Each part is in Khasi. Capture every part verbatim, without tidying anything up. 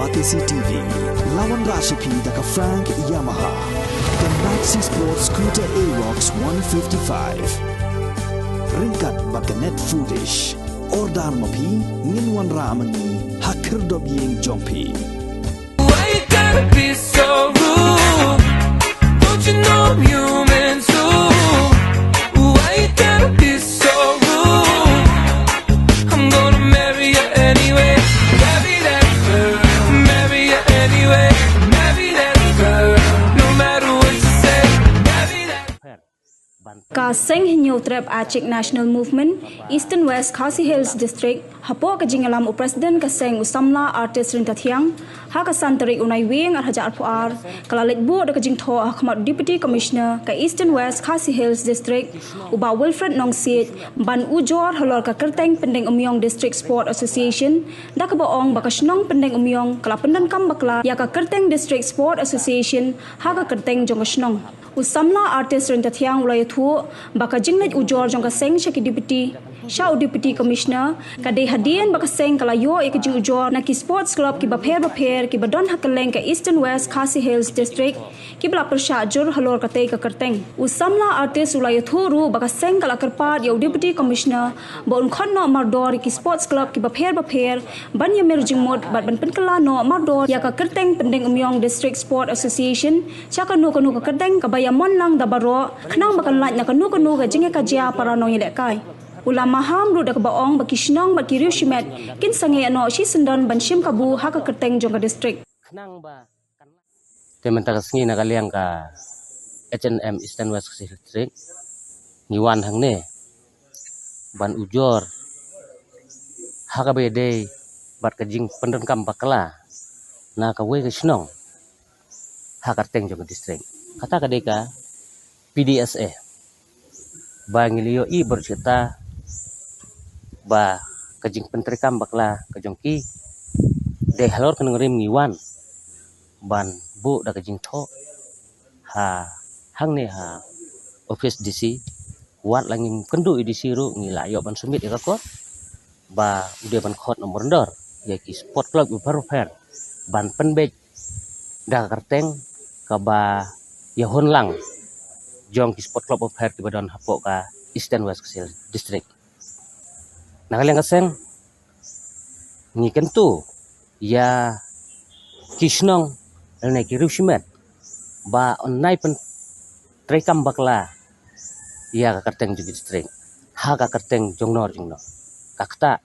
Batesi T V, la wanrah sha phi da ka Frank Yamaha, ka Maxi Sport Scooter Aerox one fifty-five. Ryngkat bad ka Net Foodish. Order ma phi, ngin wanrah ma ngi ha khyrdop ïing jong phi. Why you gotta be so rude? Don't you know I'm human too? Why you gotta be so rude? I'm gonna marry you anyway. Marry that girl. Marry you anyway. Marry that girl. No matter what you say. Marry that Ka seng Hynñiewtrep Achik National Movement, Eastern West Khasi Hills District, hapoh ka jingïalam u President ka seng u samla Artist Ryntathiang, ha ka san tarik u Naiwieng ar hajar arphew ar, ka la leit buh da ka jingthoh ha khmat u Deputy Commissioner ka Eastern West Khasi Hills District, u Bah Wilfred Nongsiej, ban ujor halor ka kyrteng Pyndengumiong District Sport Association, da kaba ong ba ka shnong Pyndengumiong ka la pyndonkam bakla ïa ka kyrteng District Sport Association ha ka kyrteng jong ka shnong. U samla Artist Ryntathiang u la ïathuh ba ka jingleit ujor jong ka seng sha ki Deputy, sha u Deputy Commissioner, ka dei hadien ba ka seng ka la ïoh ïa ka jingujor na ki sports club kiba pher bapher kiba don ha kylleng ka Eastern West Khasi Hills District, kiba la pyrshah jur halor katei ka kyrteng. U samla Artist u la ïathuh ruh ba ka seng ka la kyrpad ïa u Deputy Commissioner ba un khot noh mardor ïa ki sports club kiba pher bapher ban ïamir jingmut bad ban pynkylla noh mardor ïa ka kyrteng Pyndengumiong District Sport Association sha kano kano ka kyrteng kaba ïamon lang da baroh, khnang ba kan lait na kano kano ka jingïakajia para nongïalehkai. U la maham ruh da kaba ong ba ki shnong bad ki riew shimet kin sangeh noh shisyndon ban shim kabu ha ka kyrteng jong ka district. Te mynta ka sngi na ka liang ka H N M Eastern West Khasi Hills District, ngi wan hangne ban ujor ha kaba ïadei bad ka jingpyndonkam bakla na kawei ka shnong ha ka kyrteng jong ka district. Kata ka dei ka P D S A. Ba ngi la ïohi baroh shi katta ba ka jingpyntreikam bakla ka jong ki, dei halor ka nongrim ngi wan ban buh da ka jingthoh ha hangne ha office D C. Wat la ngim kynduh ïa D C ruh, ngi la ïoh ban submit ïa ka kot ba u dei ban khot noh mardor ïa ki sport club bapher bapher ban pynbeit da ka kyrteng kaba ïahun lang jong ki sport club bapher kiba don hapoh ka Eastern West Khasi Hills District. Na ka liang ka seng, ngi kyntu ïa ki shnong lane ki riew shimet ba yn nai pyntreikam bakla ïa ka kyrteng jong ki district ha ka kyrteng jong no jong no. Ka ktah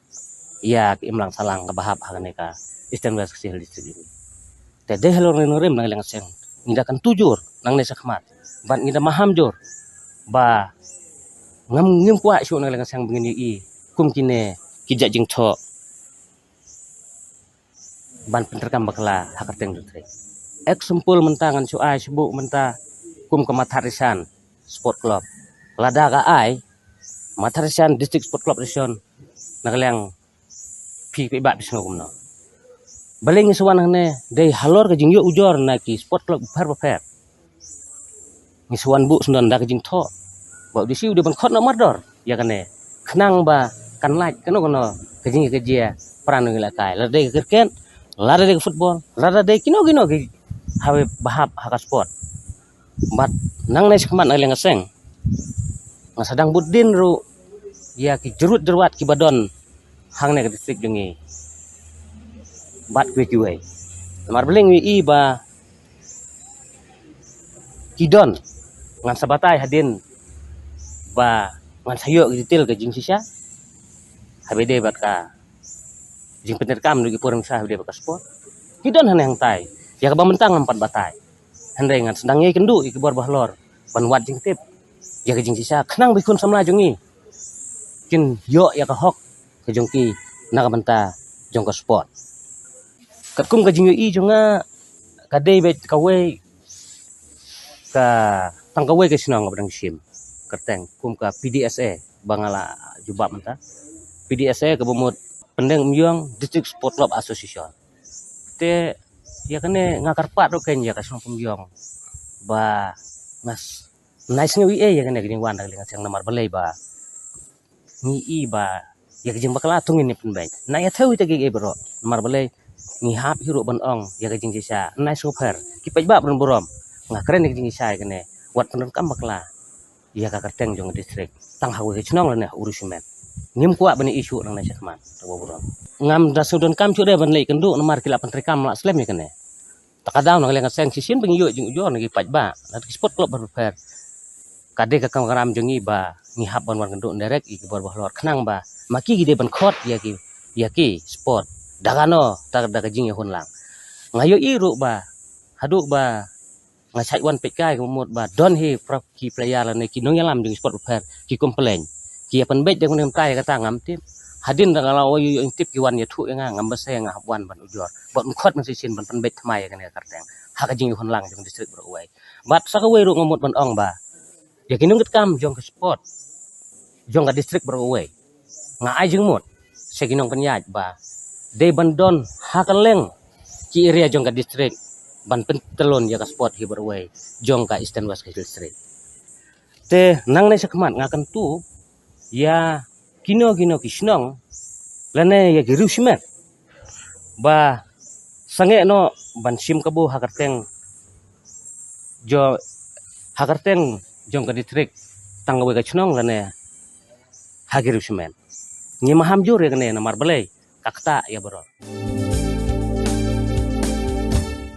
ïa ka imlang sahlang kaba hap ha kane ka Eastern West Khasi Hills District. Te dei halor ka nongrim na ka liang ka seng, ngi da kyntu jur nangne shakhmat bad ngi da maham jur ba ngam, ngim kwah shuh na ka liang ka seng ba ngin ïohi kum kine ki jait jingthoh ban pyntreikam bakla ha ka kyrteng jong ki district. Example mynta ngan shu ai shu buh mynta kum ka Mathar Isan Sport Club. Lada ka ai Mathar Isan District Sport Club Association, na ka liang phi, phi bat phi sngew kumno? Balei ngi sa wan hangne? Dei halor ka jingïoh ujor na ki sport club bapher bapher. Ngi sa wan buh syndon da ka jingthoh ba u D C u dei ban khot noh mardor ïa kane, khnang ba kan lait kano kano ka jingïakajia para nongïalehkai, lada dei ka cricket, lada dei ka football, lada dei kino kino ki, ha kaba hap ha ka sport. Bad nangne shakhmat na ka liang ka seng, nga sa dang bud dien ruh ïa ki jyrwat jyrwat kiba don hangne ka district jong ngi bad kiwei kiwei. Namar balei ngi ïohi ba ki don, ngan sa batai hadien ba ngan sa ïoh ki detail ka jingshisha ha kaba ïadei bad ka jingpyntreikam jong ki por ngi sa ha kaba ïadei bad ka sport. Ki don hangne hangtai, ïa kaba mynta ngam pat batai. Hynrei ngan sdang ïakynduh ïa ki bor ba halor ban wad jingtip ïa ka jingshisha, khnang ba ki khun samla jong ngi kin ïoh ïa ka hok ka jong ki na ka bynta jong ka sport. Katkum ka jingïohi jong nga, ka dei beit kawei ka, tang kawei ka shnong kaba dang shim kyrteng kum ka P D S A ba nga la jubab mynta. P D S A kaba mut Pyndengumiong District Sport Club Association. Te ïa kane nga kyrpad ruh kein ïa ka shnong Pyndengumiong ba nga s-, nai sngew ei ei ïa kane ka jingwan da ka liang ka seng. Namar balei ba ngi i ba ïa ka jingbakla to ngin ïa pynbeit. Na ïa thew ïa kiei kiei baroh. Namar balei Ngi hap hi ruh ban ong ïa ka jingshisha, nai sngewpher ki paidbah ban burom. Nga kren ïa ka jingshisha ïa kane, wat pyndonkam bakla ïa ka kyrteng jong ka district tang ha kawei ka chnong lane ha u riewshimet. Ngim kwah ban ïa issue nangne shakhmat, te ba burom. Ngam da sngewdonkam shuh de ban leh kynduh namar ki la pyntreikam la slem ïa kane. Ta ka daw na ka liang ka seng shisien ba ngi ïoh jingujor na ki paidbah, na ki sport club bapher bapher. Ka dei ka kamram jong ngi ba ngi hap ban wan kynduh direct ïa ki bor ba halor khnang ba ma ki ki dei ban khot ïa ki, ïa ki sport da kano, ta da ka jingïahun lang. Nga ïohi ruh ba haduh ba nga shait wan peit kai ka mut ba don hi para ki player lane ki nongïalam jong ki sport bapher ki complain, ki ïa pynbeit da kane mynta ïa kata ngam tip. Hadien da nga la ïoh ïoh tip ki wan ïathuh ïa nga, ngam bsa nga hap wan ban ujor, ban khot mynshisien ban pynbeit thymmai ïa kane ka kyrteng ha ka jingïahun lang jong district baroh kawei. Bad sa kawei ruh nga mut ban ong ba ïa ki nongkitkam jong ka sport jong ka district baroh kawei, nga ai jingmut sha ki nongpynïaid ba dei ban don ha kylleng ki area jong ka district ban pyntyllun ïa ka sport hi baroh kawei jong ka Eastern West Khasi Hills District. Te nangne shakhmat nga kyntu ïa kino kino ki shnong lane ïa ki riewshimet ba sangeh noh ban shim kabu ha kyrteng jong, ha kyrteng jong ka district tang kawei ka chnong lane ha ki riewshimet. Ngi maham jur ïa kane namar balei ka ktah ïa baroh.